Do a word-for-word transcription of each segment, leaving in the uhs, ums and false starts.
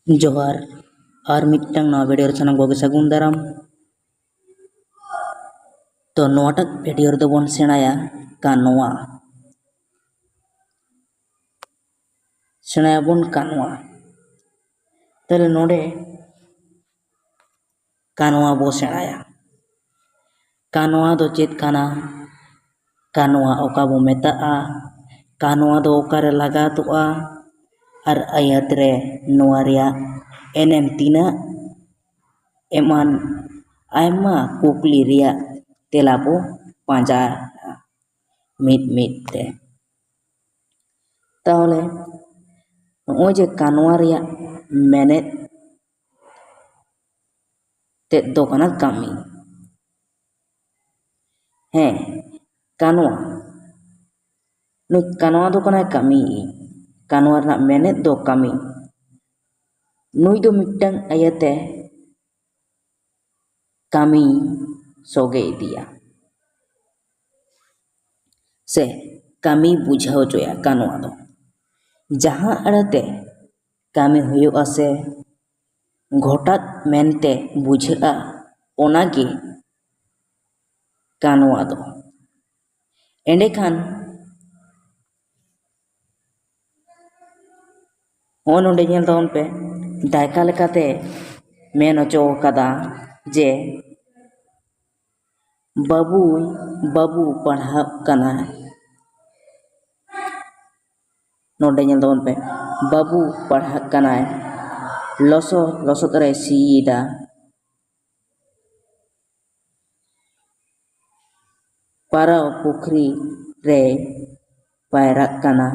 ᱡᱚᱦᱟᱨ᱾ ᱟᱨ ᱢᱤᱫᱴᱟᱝ ᱱᱟᱣᱟ ᱵᱷᱤᱰᱤᱭᱳ ᱨᱮ ᱥᱟᱱᱟᱢ ᱠᱚᱜᱮ ᱥᱟᱹᱜᱩᱱ ᱫᱟᱨᱟᱢ᱾ ᱛᱚ, ᱱᱚᱣᱟᱴᱟᱜ ᱵᱷᱤᱰᱤᱭᱳ ᱨᱮᱫᱚ ᱵᱚᱱ ᱥᱮᱬᱟᱭᱟ ᱠᱟᱱᱣᱟ᱾ ᱥᱮᱬᱟᱭᱟᱵᱚᱱ ᱠᱟᱱᱣᱟ᱾ ᱛᱟᱦᱞᱮ ᱱᱚᱰᱮ ᱠᱟᱱᱣᱟ ᱵᱚ ᱥᱮᱬᱟᱭᱟ᱾ ᱠᱟᱱᱣᱟ ᱫᱚ ᱪᱮᱫ ᱠᱟᱱᱟ? ᱠᱟᱱᱣᱟ ᱚᱠᱟ ᱵᱚ ᱢᱮᱛᱟᱜᱼᱟ? ᱠᱟᱱᱣᱟ ᱫᱚ ᱚᱠᱟᱨᱮ ᱞᱟᱜᱟᱛᱚᱜᱼᱟ? ᱟᱨ ᱟᱭᱟᱛ ᱨᱮ ᱱᱚᱣᱟ ᱨᱮᱭᱟᱜ ᱮᱱᱮᱢ ᱛᱤᱱᱟᱹᱜ? ᱮᱢᱟᱱ ᱟᱭᱢᱟ ᱠᱩᱠᱞᱤ ᱨᱮᱭᱟᱜ ᱛᱮᱞᱟ ᱵᱚ ᱯᱟᱸᱡᱟᱭᱟ ᱢᱤᱫ ᱢᱤᱫ ᱛᱮ᱾ ᱛᱟᱦᱚᱞᱮ ᱱᱚᱜᱼᱚᱭ ᱡᱮ ᱠᱟᱱᱣᱟ ᱨᱮᱭᱟᱜ ᱢᱮᱱᱮᱛ ᱛᱮᱫ ᱫᱚ ᱠᱟᱱᱟ ᱠᱟᱹᱢᱤ᱾ ᱦᱮᱸ, ᱠᱟᱱᱣᱟ᱾ ᱱᱩᱭ ᱠᱟᱱᱣᱟ ᱫᱚ ᱠᱟᱱᱟᱭ ᱠᱟᱹᱢᱤ᱾ ᱠᱟᱱᱣᱟ ᱨᱮᱱᱟᱜ ᱢᱮᱱᱮᱛ ᱫᱚ ᱠᱟᱹᱢᱤ᱾ ᱱᱩᱭ ᱫᱚ ᱢᱤᱫᱴᱟᱝ ᱟᱭᱟᱛᱮ ᱠᱟᱹᱢᱤ ᱥᱚᱜᱮ ᱤᱫᱤᱭᱟ ᱥᱮ ᱠᱟᱹᱢᱤ ᱵᱩᱡᱷᱟᱹᱣ ᱦᱚᱪᱚᱭᱟ ᱠᱟᱱᱣᱟ ᱫᱚ᱾ ᱡᱟᱦᱟᱸ ᱟᱲᱟᱛᱮ ᱠᱟᱹᱢᱤ ᱦᱩᱭᱩᱜᱼᱟ ᱥᱮ ᱜᱷᱚᱴᱟᱜ ᱢᱮᱱᱛᱮ ᱵᱩᱡᱷᱟᱹᱜᱼᱟ, ᱚᱱᱟᱜᱮ ᱠᱟᱱᱣᱟ ᱫᱚ᱾ ᱮᱸᱰᱮᱠᱷᱟᱱ ᱦᱚᱸᱜᱼᱚ ᱱᱚᱰᱮ ᱧᱮᱞ ᱛᱟᱵᱚᱱ ᱯᱮ, ᱫᱟᱭᱠᱟ ᱞᱮᱠᱟᱛᱮ ᱢᱮᱱ ᱦᱚᱪᱚ ᱠᱟᱫᱟ ᱡᱮ ᱵᱟᱹᱵᱩᱭ, ᱵᱟᱹᱵᱩ ᱯᱟᱲᱦᱟᱜ ᱠᱟᱱᱟᱭ᱾ ᱱᱚᱰᱮ ᱧᱮᱞ ᱛᱟᱵᱚᱱ ᱯᱮ, ᱵᱟᱹᱵᱩ ᱯᱟᱲᱦᱟᱜ ᱠᱟᱱᱟᱭ, ᱞᱚᱥᱚᱫ, ᱞᱚᱥᱚᱫ ᱨᱮᱭ ᱥᱤᱭᱮᱫᱟ, ᱯᱟᱨᱟᱣ ᱯᱩᱠᱷᱨᱤ ᱨᱮᱭ ᱯᱟᱭᱨᱟᱜ ᱠᱟᱱᱟ᱾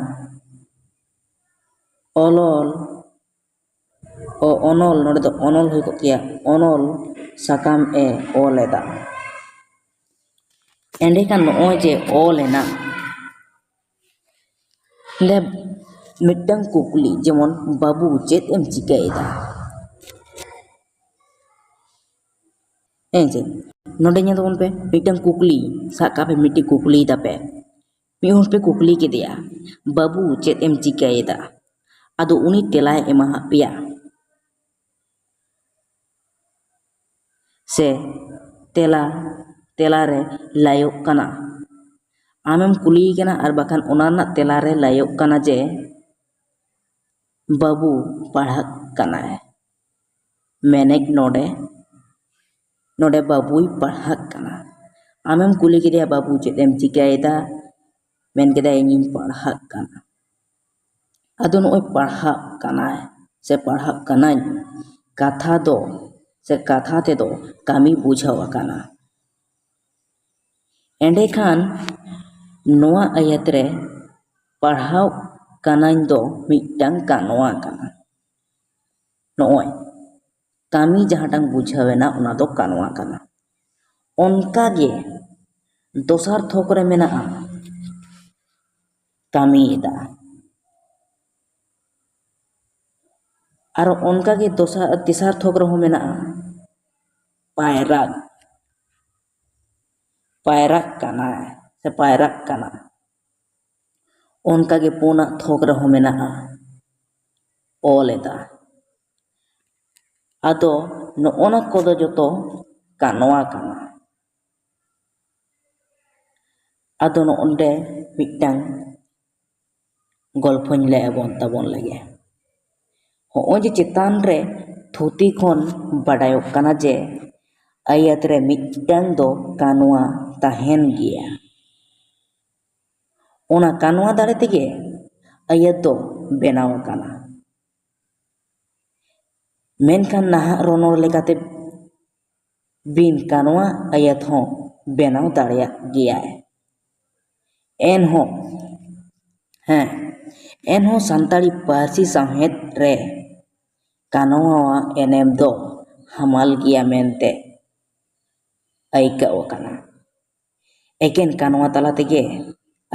ᱚᱞ ᱚᱞ, ᱚ-, ᱚᱱᱚᱞ, ᱱᱚᱰᱮ ᱫᱚ ᱚᱱᱚᱞ ᱦᱩᱭ ᱠᱚᱜ ᱠᱮᱭᱟ, ᱚᱱᱚᱞ ᱥᱟᱠᱟᱢ ᱮ ᱚᱞ ᱮᱫᱟ᱾ ᱮᱸᱰᱮᱠᱷᱟᱱ ᱱᱚᱜᱼᱚᱭ ᱡᱮ ᱚᱞ ᱮᱱᱟ, ᱱᱚᱰᱮ ᱢᱤᱫᱴᱟᱝ ᱠᱩᱠᱞᱤ, ᱡᱮᱢᱚᱱ, "ᱵᱟᱹᱵᱩ, ᱪᱮᱫ ᱮᱢ ᱪᱤᱠᱟᱹᱭᱮᱫᱟ?" ᱦᱮᱸ ᱪᱮ? ᱱᱚᱰᱮ ᱧᱮᱞ ᱛᱟᱵᱚᱱ ᱯᱮ, ᱢᱤᱫᱴᱟᱝ ᱠᱩᱠᱞᱤ, ᱥᱟᱵ ᱠᱟᱜ ᱯᱮ, ᱢᱤᱫᱴᱤᱡ ᱠᱩᱠᱞᱤᱭ ᱛᱟᱯᱮ, ᱢᱤᱫ ᱦᱚᱲ ᱯᱮ ᱠᱩᱠᱞᱤ ᱠᱮᱫᱮᱭᱟ, "ᱵᱟᱹᱵᱩ, ᱪᱮᱫ ᱮᱢ ᱪᱤᱠᱟᱹᱭᱮᱫᱟ?" ᱟᱫᱚ ᱩᱱᱤ ᱛᱮᱞᱟᱭ ᱮᱢᱟ ᱦᱟᱫ ᱯᱮᱭᱟ, ᱥᱮ ᱛᱮᱞᱟ, ᱛᱮᱞᱟ ᱨᱮ ᱞᱟᱹᱭᱚᱜ ᱠᱟᱱᱟ᱾ ᱟᱢᱮᱢ ᱠᱩᱞᱤᱭᱮ ᱠᱟᱱᱟ ᱟᱨ ᱵᱟᱠᱷᱟᱱ ᱚᱱᱟ ᱨᱮᱱᱟᱜ ᱛᱮᱞᱟ ᱨᱮ ᱞᱟᱹᱭᱚᱜ ᱠᱟᱱᱟ ᱡᱮ ᱵᱟᱹᱵᱩ ᱯᱟᱲᱦᱟᱜ ᱠᱟᱱᱟᱭ᱾ ᱢᱮᱱᱮᱫ ᱱᱚᱰᱮ, ᱱᱚᱰᱮ ᱵᱟᱹᱵᱩᱭ ᱯᱟᱲᱦᱟᱜ ᱠᱟᱱᱟ᱾ ᱟᱢᱮᱢ ᱠᱩᱞᱤ ᱠᱮᱫᱮᱭᱟ, "ᱵᱟᱹᱵᱩ, ᱪᱮᱫ ᱮᱢ ᱪᱤᱠᱟᱹᱭᱮᱫᱟ?" ᱢᱮᱱ ᱠᱮᱫᱟᱭ, "ᱤᱧᱤᱧ ᱯᱟᱲᱦᱟᱜ ᱠᱟᱱᱟ᱾" ᱟᱫᱚ ᱱᱚᱜᱼᱚᱭ ᱯᱟᱲᱦᱟᱜ ᱠᱟᱱᱟᱭ ᱥᱮ ᱯᱟᱲᱦᱟᱜ ᱠᱟᱱᱟᱹᱧ, ᱠᱟᱛᱷᱟ ᱫᱚ ᱥᱮ ᱠᱟᱛᱷᱟ ᱛᱮᱫᱚ ᱠᱟᱹᱢᱤ ᱵᱩᱡᱷᱟᱹᱣ ᱟᱠᱟᱱᱟ᱾ ᱮᱸᱰᱮᱠᱷᱟᱱ ᱱᱚᱣᱟ ᱟᱭᱟᱛ ᱨᱮ ᱯᱟᱲᱦᱟᱣ ᱠᱟᱱᱟᱹᱧ ᱫᱚ ᱢᱤᱫᱴᱟᱝ ᱠᱟᱱᱣᱟ ᱠᱟᱱᱟ᱾ ᱱᱚᱜᱼᱚᱭ ᱠᱟᱹᱢᱤ ᱡᱟᱦᱟᱸᱴᱟᱝ ᱵᱩᱡᱷᱟᱹᱣ ᱮᱱᱟ, ᱚᱱᱟ ᱫᱚ ᱠᱟᱱᱣᱟ ᱠᱟᱱᱟ᱾ ᱚᱱᱠᱟ ᱜᱮ ᱫᱚᱥᱟᱨ ᱛᱷᱚᱠ ᱨᱮ ᱢᱮᱱᱟᱜᱼᱟ ᱠᱟᱹᱢᱤᱭᱮᱫᱟ᱾ ᱟᱨ ᱚᱱᱠᱟ ᱜᱮ ᱫᱚᱥᱟᱨ, ᱛᱮᱥᱟᱨ ᱛᱷᱚᱠ ᱨᱮᱦᱚᱸ ᱢᱮᱱᱟᱜᱼᱟ ᱯᱟᱭᱨᱟᱜ, ᱯᱟᱭᱨᱟᱜ ᱠᱟᱱᱟᱭ ᱥᱮ ᱯᱟᱭᱨᱟᱜ ᱠᱟᱱᱟ᱾ ᱚᱱᱠᱟ ᱜᱮ ᱯᱩᱱᱟᱜ ᱛᱷᱚᱠ ᱨᱮᱦᱚᱸ ᱢᱮᱱᱟᱜᱼᱟ ᱚᱞ ᱮᱫᱟ᱾ ᱟᱫᱚ ᱱᱚᱜᱼᱚ ᱱᱟ ᱠᱚᱫᱚ ᱡᱚᱛᱚ ᱠᱟᱱᱣᱟ ᱠᱟᱱᱟ᱾ ᱟᱫᱚ ᱱᱚᱜᱼᱚᱱᱰᱮ ᱢᱤᱫᱴᱟᱝ ᱜᱚᱞᱯᱷᱚᱧ ᱞᱟᱹᱭ ᱟᱵᱚᱱ ᱛᱟᱵᱚᱱ ᱞᱮᱜᱮ᱾ ᱦᱚᱸᱜᱼᱚᱭ ᱡᱮ ᱪᱮᱛᱟᱱ ᱨᱮ ᱛᱷᱩᱛᱤ ᱠᱷᱚᱱ ᱵᱟᱰᱟᱭᱚᱜ ᱠᱟᱱᱟ ᱡᱮ ᱟᱹᱭᱟᱹᱛ ᱨᱮ ᱢᱤᱫᱴᱟᱝ ᱫᱚ ᱠᱟᱱᱣᱟ ᱛᱟᱦᱮᱱ ᱜᱮᱭᱟ᱾ ᱚᱱᱟ ᱠᱟᱱᱣᱟ ᱫᱟᱲᱮ ᱛᱮᱜᱮ ᱟᱹᱭᱟᱹᱛ ᱫᱚ ᱵᱮᱱᱟᱣ ᱟᱠᱟᱱᱟ᱾ ᱢᱮᱱᱠᱷᱟᱱ ᱱᱟᱦᱟᱜ ᱨᱚᱱᱚᱲ ᱞᱮᱠᱟᱛᱮ ᱵᱤᱱ ᱠᱟᱱᱣᱟ ᱟᱹᱭᱟᱹᱛ ᱦᱚᱸ ᱵᱮᱱᱟᱣ ᱫᱟᱲᱮᱭᱟᱜ ᱜᱮᱭᱟᱭ᱾ ᱮᱱᱦᱚᱸ, ᱦᱮᱸ, ᱮᱱᱦᱚᱸ ᱥᱟᱱᱛᱟᱲᱤ ᱯᱟᱹᱨᱥᱤ ᱥᱟᱶᱦᱮᱫ ᱨᱮ ᱠᱟᱱᱣᱟᱣᱟᱜ ᱮᱱᱮᱢ ᱫᱚ ᱦᱟᱢᱟᱞ ᱜᱮᱭᱟ ᱢᱮᱱᱛᱮ ᱟᱹᱭᱠᱟᱹᱣ ᱟᱠᱟᱱᱟ᱾ ᱮᱠᱮᱱ ᱠᱟᱱᱣᱟ ᱛᱟᱞᱟ ᱛᱮᱜᱮ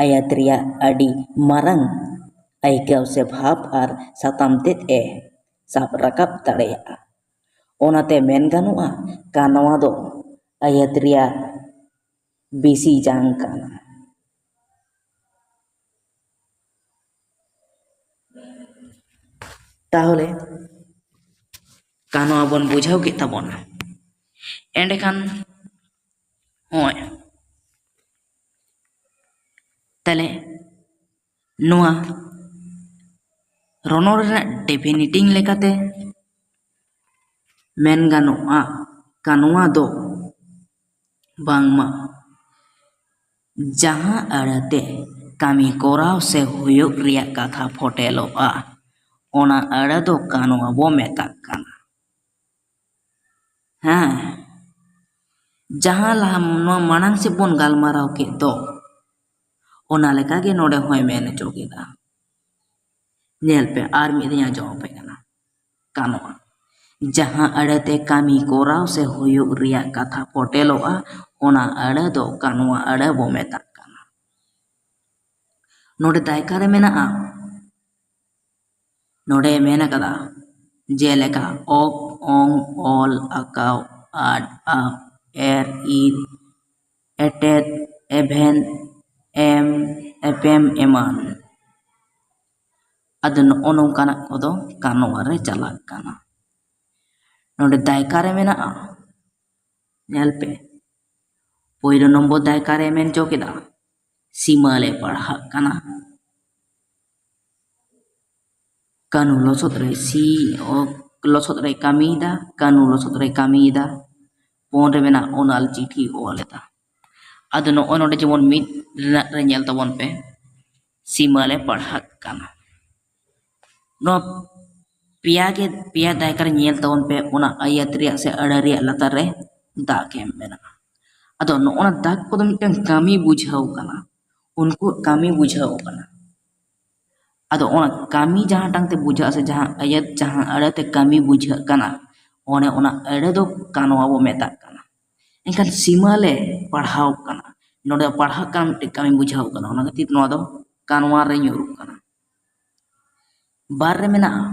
ᱟᱭᱟᱛ ᱨᱮᱭᱟᱜ ᱟᱹᱰᱤ ᱢᱟᱨᱟᱝ ᱟᱹᱭᱠᱟᱹᱣ ᱥᱮ ᱵᱷᱟᱵᱽ ᱟᱨ ᱥᱟᱛᱟᱢ ᱛᱮᱫ ᱮ ᱥᱟᱵ ᱨᱟᱠᱟᱵ ᱫᱟᱲᱮᱭᱟᱜᱼᱟ᱾ ᱚᱱᱟᱛᱮ ᱢᱮᱱ ᱜᱟᱱᱚᱜᱼᱟ, ᱠᱟᱱᱣᱟ ᱫᱚ ᱟᱭᱟᱛ ᱨᱮᱭᱟᱜ ᱵᱤᱥᱤ ᱡᱟᱝ ᱠᱟᱱᱟ᱾ ᱛᱟᱦᱚᱞᱮ ᱠᱟᱱᱣᱟ ᱵᱚᱱ ᱵᱩᱡᱷᱟᱹᱣ ᱠᱮᱫ ᱛᱟᱵᱚᱱᱟ᱾ ᱮᱸᱰᱮᱠᱷᱟᱱ ᱦᱚᱸᱜᱼᱚᱭ ᱛᱟᱦᱞᱮ ᱱᱚᱣᱟ ᱨᱚᱱᱚᱲ ᱨᱮᱱᱟᱜ ᱰᱮᱯᱷᱤᱱᱤᱴᱤᱝ ᱞᱮᱠᱟᱛᱮ ᱢᱮᱱ ᱜᱟᱱᱚᱜᱼᱟ, ᱠᱟᱱᱣᱟ ᱫᱚ ᱵᱟᱝᱢᱟ ᱡᱟᱦᱟᱸ ᱟᱹᱲᱟᱹᱛᱮ ᱠᱟᱹᱢᱤ ᱠᱚᱨᱟᱣ ᱥᱮ ᱦᱩᱭᱩᱜ ᱨᱮᱭᱟᱜ ᱠᱟᱛᱷᱟ ᱯᱷᱚᱴᱮᱞᱚᱜᱼᱟ, ᱚᱱᱟ ᱟᱹᱲᱟᱹ ᱫᱚ ᱠᱟᱱᱣᱟ ᱵᱚ ᱢᱮᱛᱟᱜ ᱠᱟᱱᱟ᱾ ᱦᱮᱸ, ᱡᱟᱦᱟᱸ ᱞᱟᱦᱟ ᱱᱚᱣᱟ ᱢᱟᱲᱟᱝ ᱥᱮᱫ ᱵᱚᱱ ᱜᱟᱞᱢᱟᱨᱟᱣ ᱠᱮᱫ ᱫᱚ, ᱚᱱᱟ ᱞᱮᱠᱟᱜᱮ ᱱᱚᱰᱮ ᱦᱚᱸᱭ ᱢᱮᱱ ᱦᱚᱪᱚ ᱠᱮᱫᱟ᱾ ᱧᱮᱞ ᱯᱮ, ᱟᱨ ᱢᱤᱫ ᱫᱷᱟᱣ ᱤᱧ ᱟᱸᱡᱚᱢ ᱟᱯᱮ ᱠᱟᱱᱟ᱾ ᱠᱟᱱᱣᱟ, ᱡᱟᱦᱟᱸ ᱟᱹᱲᱟᱹᱛᱮ ᱠᱟᱹᱢᱤ ᱠᱚᱨᱟᱣ ᱥᱮ ᱦᱩᱭᱩᱜ ᱨᱮᱭᱟᱜ ᱠᱟᱛᱷᱟ ᱯᱷᱚᱴᱮᱞᱚᱜᱼᱟ, ᱚᱱᱟ ᱟᱹᱲᱟᱹ ᱫᱚ ᱠᱟᱱᱣᱟ ᱟᱹᱲᱟᱹ ᱵᱚ ᱢᱮᱛᱟᱜ ᱠᱟᱱᱟ᱾ ᱱᱚᱰᱮ ᱫᱟᱭᱠᱟ ᱨᱮ ᱢᱮᱱᱟᱜᱼᱟ, ᱱᱚᱰᱮ ᱢᱮᱱ ᱟᱠᱟᱫᱟ, ᱡᱮᱞᱮᱠᱟ ᱚᱠ, ᱚᱝ, ᱚᱞ, ᱟᱠᱟᱣ, ᱟᱫ, ᱟᱯ, ᱮᱨ, ᱤᱨ, ᱮᱴᱮᱫ, ᱮᱵᱷᱮᱱ, ᱮᱢ, ᱮᱯᱮᱢ, ᱮᱢᱟᱱ᱾ ᱟᱫᱚ ᱱᱚᱜᱼᱚ ᱱᱚᱝᱠᱟᱱᱟᱜ ᱠᱚᱫᱚ ᱠᱟᱱᱣᱟ ᱨᱮ ᱪᱟᱞᱟᱜ ᱠᱟᱱᱟ᱾ ᱱᱚᱰᱮ ᱫᱟᱭᱠᱟ ᱨᱮ ᱢᱮᱱᱟᱜᱼᱟ, ᱧᱮᱞ ᱯᱮ, ᱯᱳᱭᱞᱳ ᱱᱚᱢᱵᱚᱨ ᱫᱟᱭᱠᱟ ᱨᱮ ᱢᱮᱱ ᱦᱚᱪᱚ ᱠᱮᱫᱟ, ᱥᱤᱢᱟᱹᱞᱮ ᱯᱟᱲᱦᱟᱜ ᱠᱟᱱᱟ᱾ ᱠᱟᱹᱱᱩ ᱞᱚᱥᱚᱫ ᱨᱮ ᱥᱤ, ᱚ, ᱞᱚᱥᱚᱫ ᱨᱮᱭ ᱠᱟᱹᱢᱤᱭᱮᱫᱟ, ᱠᱟᱹᱱᱩ ᱞᱚᱥᱚᱫ ᱨᱮᱭ ᱠᱟᱹᱢᱤᱭᱮᱫᱟ᱾ ᱯᱚᱱ ᱨᱮ ᱢᱮᱱᱟᱜ ᱚᱱᱟᱞ ᱪᱤᱴᱷᱤ ᱚᱞ ᱮᱫᱟ᱾ ᱟᱫᱚ ᱱᱚᱜᱼᱚᱭ ᱱᱚᱰᱮ ᱡᱮᱢᱚᱱ ᱢᱤᱫ ᱨᱮᱱᱟᱜ ᱨᱮ ᱧᱮᱞ ᱛᱟᱵᱚᱱ ᱯᱮ, ᱥᱤᱢᱟᱹᱞᱮ ᱯᱟᱲᱦᱟᱜ ᱠᱟᱱᱟ᱾ ᱱᱚᱣᱟ ᱯᱮᱭᱟ ᱜᱮ, ᱯᱮᱭᱟ ᱫᱟᱭᱠᱟ ᱨᱮ ᱧᱮᱞ ᱛᱟᱵᱚᱱ ᱯᱮ, ᱚᱱᱟ ᱟᱹᱭᱟᱹᱛ ᱨᱮᱭᱟᱜ ᱥᱮ ᱟᱹᱲᱟᱹ ᱨᱮᱭᱟᱜ ᱞᱟᱛᱟᱨ ᱨᱮ ᱫᱟᱜ ᱮᱢ ᱢᱮᱱᱟᱜᱼᱟ᱾ ᱟᱫᱚ ᱱᱚᱜᱼᱚ ᱱᱟ ᱫᱟᱜ ᱠᱚᱫᱚ ᱢᱤᱫᱴᱟᱝ ᱠᱟᱹᱢᱤ ᱵᱩᱡᱷᱟᱹᱣ ᱠᱟᱱᱟ, ᱩᱱᱠᱩᱣᱟᱜ ᱠᱟᱹᱢᱤ ᱵᱩᱡᱷᱟᱹᱣ ᱠᱟᱱᱟ᱾ ᱟᱫᱚ ᱚᱱᱟ ᱠᱟᱹᱢᱤ ᱡᱟᱦᱟᱸᱴᱟᱝ ᱛᱮ ᱵᱩᱡᱷᱟᱹᱜᱼᱟ ᱥᱮ ᱡᱟᱦᱟᱸ ᱟᱹᱭᱟᱹᱛ, ᱡᱟᱦᱟᱸ ᱟᱹᱲᱟᱹ ᱛᱮ ᱠᱟᱹᱢᱤ ᱵᱩᱡᱷᱟᱹᱜ ᱠᱟᱱᱟ, ᱚᱱᱮ ᱚᱱᱟ ᱟᱹᱲᱟᱹ ᱫᱚ ᱠᱟᱱᱣᱟ ᱵᱚ ᱢᱮᱛᱟᱜ ᱠᱟᱱᱟ᱾ ᱮᱱᱠᱷᱟᱱ ᱥᱤᱢᱟᱹᱞᱮ ᱯᱟᱲᱦᱟᱣ ᱠᱟᱱᱟ, ᱱᱚᱰᱮ ᱯᱟᱲᱦᱟᱜ ᱠᱟᱱᱟ ᱢᱤᱫᱴᱮᱱ ᱠᱟᱹᱢᱤ ᱵᱩᱡᱷᱟᱹᱣ ᱠᱟᱱᱟ, ᱚᱱᱟ ᱠᱷᱟᱹᱛᱤᱨ ᱱᱚᱣᱟ ᱫᱚ ᱠᱟᱱᱣᱟ ᱨᱮ ᱧᱩᱨᱩᱜ ᱠᱟᱱᱟ᱾ ᱵᱟᱨ ᱨᱮ ᱢᱮᱱᱟᱜᱼᱟ,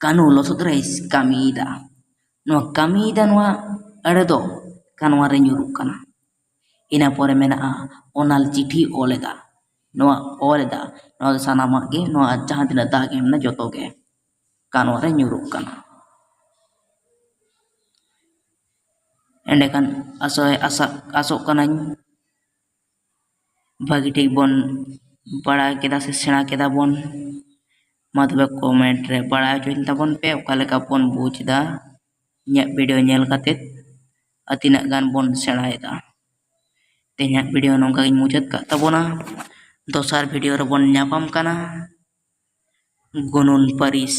ᱠᱟᱹᱱᱩ ᱞᱚᱥᱚᱫ ᱨᱮᱭ ᱠᱟᱹᱢᱤᱭᱮᱫᱟ᱾ ᱱᱚᱣᱟ ᱠᱟᱹᱢᱤᱭᱮᱫᱟ, ᱱᱚᱣᱟ ᱟᱹᱲᱟᱹ ᱫᱚ ᱠᱟᱱᱣᱟ ᱨᱮ ᱧᱩᱨᱩᱜ ᱠᱟᱱᱟ᱾ ᱤᱱᱟᱹ ᱯᱚᱨᱮ ᱢᱮᱱᱟᱜᱼᱟ, ᱚᱱᱟᱞ ᱪᱤᱴᱷᱤ ᱚᱞ ᱮᱫᱟ᱾ ᱱᱚᱣᱟ ᱚᱞ ᱮᱫᱟ, ᱱᱚᱣᱟ ᱫᱚ ᱥᱟᱱᱟᱢᱟᱜ ᱜᱮ, ᱱᱚᱣᱟ ᱡᱟᱦᱟᱸ ᱛᱤᱱᱟᱹᱜ ᱫᱟᱜ ᱮᱢ ᱢᱮᱱᱟᱜᱼᱟ, ᱡᱚᱛᱚ ᱜᱮ ᱠᱟᱱᱣᱟ ᱨᱮ ᱧᱩᱨᱩᱜ ᱠᱟᱱᱟ᱾ ᱮᱸᱰᱮᱠᱷᱟᱱ ᱟᱥᱚᱜ ᱟᱥᱟ ᱟᱥᱚᱜ ᱠᱟᱹᱱᱟᱹᱧ ᱵᱷᱟᱹᱜᱤ ᱴᱷᱤᱠ ᱵᱚᱱ ᱵᱟᱲᱟᱭ ᱠᱮᱫᱟ ᱥᱮ ᱥᱮᱬᱟ ᱠᱮᱫᱟ ᱵᱚᱱ᱾ ᱢᱟ ᱛᱚᱵᱮ comment ᱨᱮ ᱵᱟᱲᱟᱭ ᱦᱚᱪᱚᱧ ᱛᱟᱵᱚᱱ ᱯᱮ ᱚᱠᱟ ᱞᱮᱠᱟ ᱵᱚᱱ ᱵᱩᱡᱽ ᱮᱫᱟ ᱤᱧᱟᱹᱜ video ᱧᱮᱞ ᱠᱟᱛᱮ ᱟᱨ ᱛᱤᱱᱟᱹᱜ ᱜᱟᱱ ᱵᱚᱱ ᱥᱮᱬᱟᱭᱮᱫᱟ᱾ ᱛᱮᱦᱮᱧᱟᱜ video ᱱᱚᱝᱠᱟ ᱜᱤᱧ ᱢᱩᱪᱟᱹᱫ ᱠᱟᱜ ᱛᱟᱵᱚᱱᱟ᱾ ᱫᱚᱥᱟᱨ video ᱨᱮᱵᱚᱱ ᱧᱟᱯᱟᱢ ᱠᱟᱱᱟ᱾ ᱜᱩᱱᱩᱱ ᱯᱟᱹᱨᱤᱥ᱾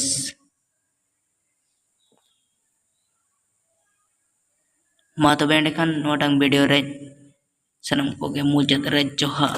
ᱢᱟ ᱛᱚᱵᱮ ᱮᱸᱰᱮᱠᱷᱟᱱ ᱱᱚᱣᱟᱴᱟᱝ video ᱨᱮ ᱥᱟᱱᱟᱢ ᱠᱚᱜᱮ ᱢᱩᱪᱟᱹᱫ ᱨᱮ ᱡᱚᱦᱟᱨ᱾